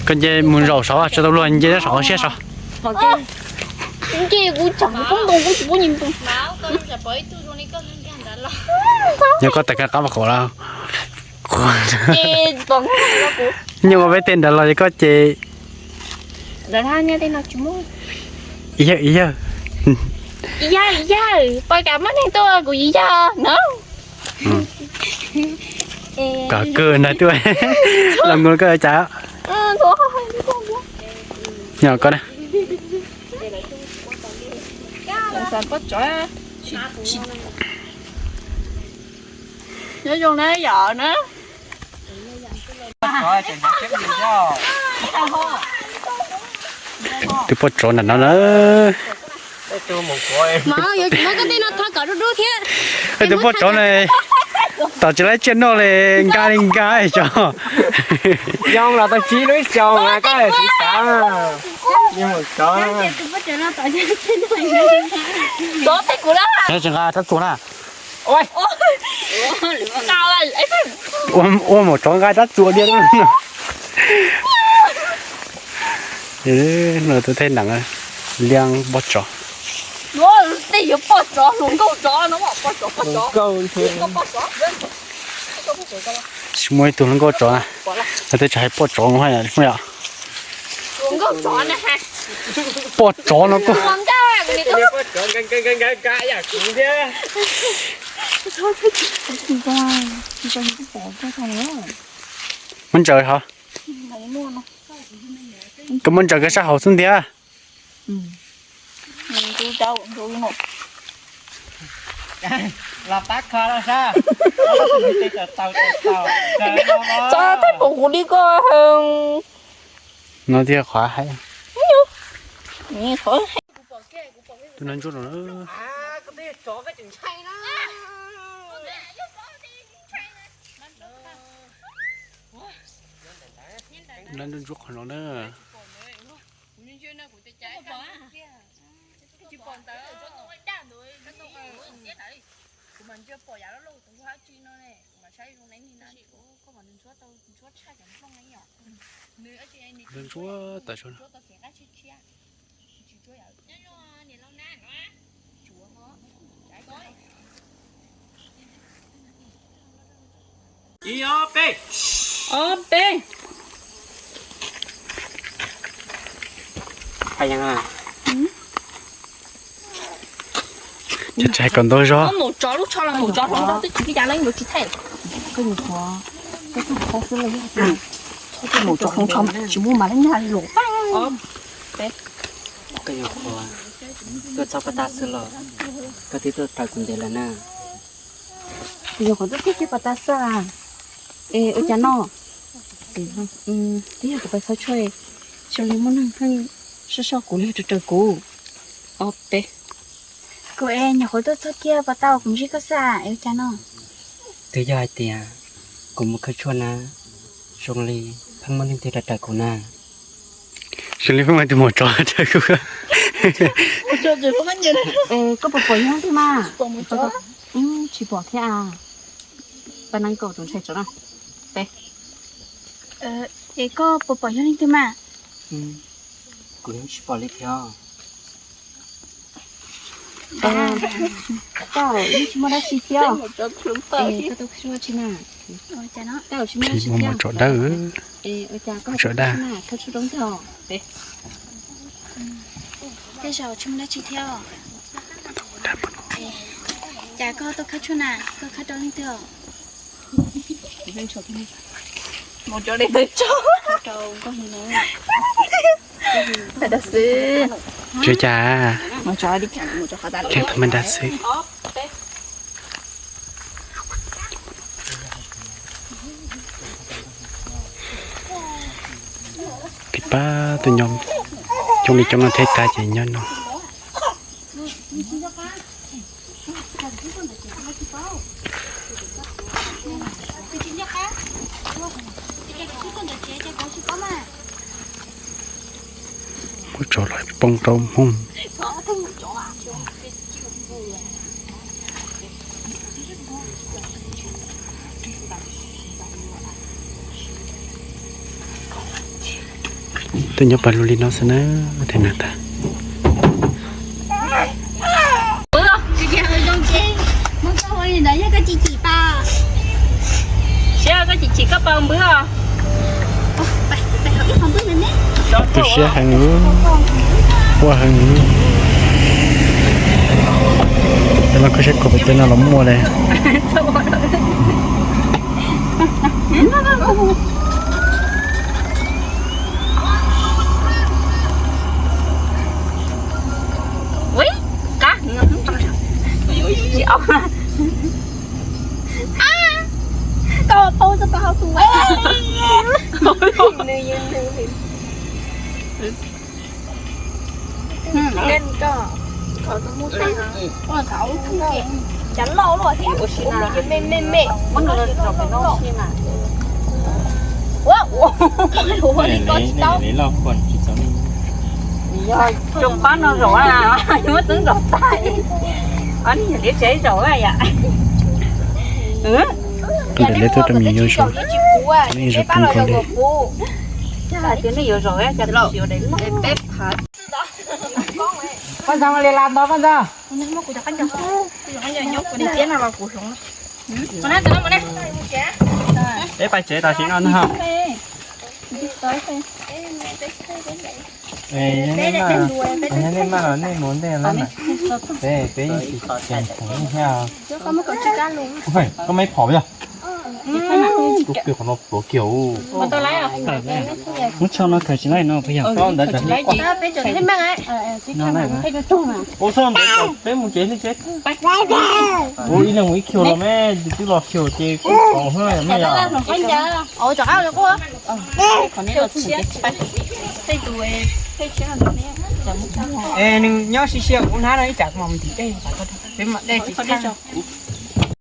Koj nce mus zaum saud, tsis tau luag nce nyob saum hauv siab saud. Nce kuv tsam kuv ntoo kuv tsis pub nce ntoo. Nyob koj tas kab qab qhuav los. Nyob ua peb tej nrad los yog koj ces. Ib yawg ib yawg. Ib yawg ib yawg, poj kam muab neeg tuaj kuv ib yawg no. Kom kawg ntag tuaj. Los nkaus koj cas. Nyob koj na. Nyob zoo na yom na. Tus poj tsov nram no na. Tus poj tsov na, tom tsis laib tsiaj noj li, nqa li nqa xyov. Xyoo los tau tsib lub xyoos koj siv xav. Tsis nqa rab txuas na. Ua maum tsov nqa rab txuas diaj. No tus thej neem liab poj tsov. Tej yuav poj tsov hluas nkauj tsov no, poj tsov poj tsov. Tsis muaj ib tug hluas nkauj tsov na. Tej tsam hais poj tsov no yom. Poj tsov no kuj. Muab ntsaws hov. Koj muab ntsaws koj sab hauv xwb ntiag. Txog tej pom kuv li koj. No thiaj qhov hais. Tus no ntsuab no. Tus no ntsuab ntsuab qhov no na. Ntsuab tas zog. Ib ob peb. Ob peb. Tsis tsis hais kom ntau zog. Maum tsov lub tsho los maum tsov hluas nkauj twb tsis tib cas los yeej yuav tsis thaij. Koj yuav qhuav, koj txhob qhuav xwb los yog tias txhob maum tsov hluas ntsho tsis muaj mas lab nyaj lus. Koj yuav qhuav, koj txhob pov tag xwb los koj twb tuaj raws kuv ntev lawm na. Kuv nyuam qhuav tuaj kiag kiag pas tas xwb. Es ua cas no? Twb yog kuv pais khawb tshuaj, zoo li muaj neeg pheej soj soj kuv li raws raws kuv. Ob peb. Kuv es nyuam qhuav tuaj txog kiag pas tas kuv ntsib koj xwb, es ua cas no? Twb yog hais tias kuv mus khawb tshuaj na, zoo li pheej muaj leej twg raws raws kuv na. Zoo li pheej muaj tus maum tsov raws kuv. Koj puas pom yog leej twg mas? Tsis pom thiab. Pas nees nkaum tus ntshai tsov na. Es koj puas pom yog leej twg mas? Kuv yeej tsis pom li thiab. Koj yeej tsis muaj dab tsi thiab. Koj tau khawb tshuaj tsis na? Koj tsis muaj dab tsi thiab. Ua cas koj tau khawb tshuaj na, khawb tshuaj rau leej twg os? Tej zaum tsis muaj dab tsi thiab. Cas koj tau khawb tshuaj na, koj khawb rau leej twg os? Rau nkauj hli na. Tsis ua cas. Tseem thov me nrag xwb. Pib pab tus nyob coob li coob no thiab tag ces nyob no. Muab tsov los poob rau hmoov. Tej nyob pas lug li no xwb na, tej na tas. Siab koj chim chim koj pas npwb os. Tu siab heev, quaj heev. Cov no koj saib kuv pem tej no los muaj li. Koj pau tau pau tus. Cov loj luaj thiab, ua me me me. Ua ua li koj tsis tau. Yog rau pab no zaum, muab txeeb zaum tag. Ob niag liav tsev zaum yam. Peb daim liab tuaj rau me nyuam zaum, nej zaum puv nkaus li. Paj Ntxoog li las nto Paj Ntxoog. Peb pais tsev tam sim no na. Nej maj los nej mus ntej lawm na. Peb, peb yeej tsis tseem khoom ib nyuag. Koj me phom yog? Tus pw qhov no pluav kiag. Muab tsho no khaws tsis laij no puas yog? Ua txoj ntawd peb mus tsev li tsev. Ua ib leeg mus ib kiag los me, twb los kiag ces kuv qhov hab me yom. Es nws nyob sib siab kuv hnab no ib tsam kuv mam mus tim tej, peb mam dej tsis tag.